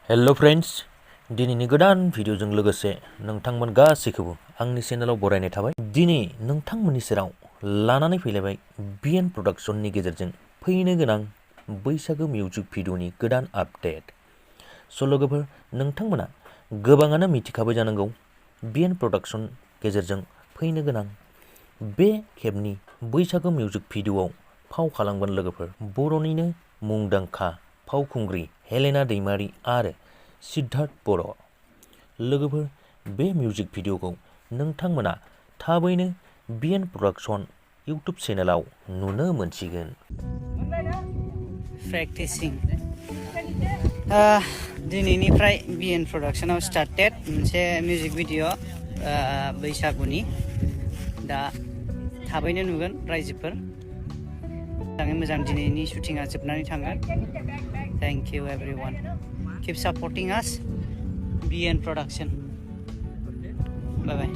Hello friends, दिनैनि गोदान भिडिअजों लोगोसे नोंथांमोन गासैखौबो आंनि चेनेलाव बरायनाय थाबाय। दिनै नोंथांमोननि सेराव लानानै फैलायबाय बिएन प्रडाक्शननि गेजेरजों फैनो गोनां बैसागु मिउजिक भिडिअनि गोदान आपडेट। स' लोगोफोर, नोंथांमोना गोबाङानो मिथिखाबाय जानांगौ बिएन प्रडाक्शन गेजेरजों फैनो गोनां बे खेबनि बैसागु मिउजिक भिडिअआव फाव खालामगोन लोगोफोर बर'निनो मुंदांखा फावखुंग्रि हेलेना दाइमारी आरो shiddharth बर'। लोगोफोर, बे मिउजिक भिडिअखौ नोंथांमोना थाबैनो बिएन प्रडाक्शन इउट्युब चेनेलाव नुनो मोनसिगोन। प्रेक्टिसिं दिनैनिफ्राय बिएन प्रडाक्शनाव स्टार्टेड मोनसे मिउजिक भिडिअ बैसागुनि दा थाबैनो नुगोन रायजोफोर। मोजाङै मोजां दिनैनि शुटिंआ जोबनानै थांगोन। थेंक इउ एभरिवान, कीप सापर्टिं आस बिएन प्रडाक्शन। बाय बाय।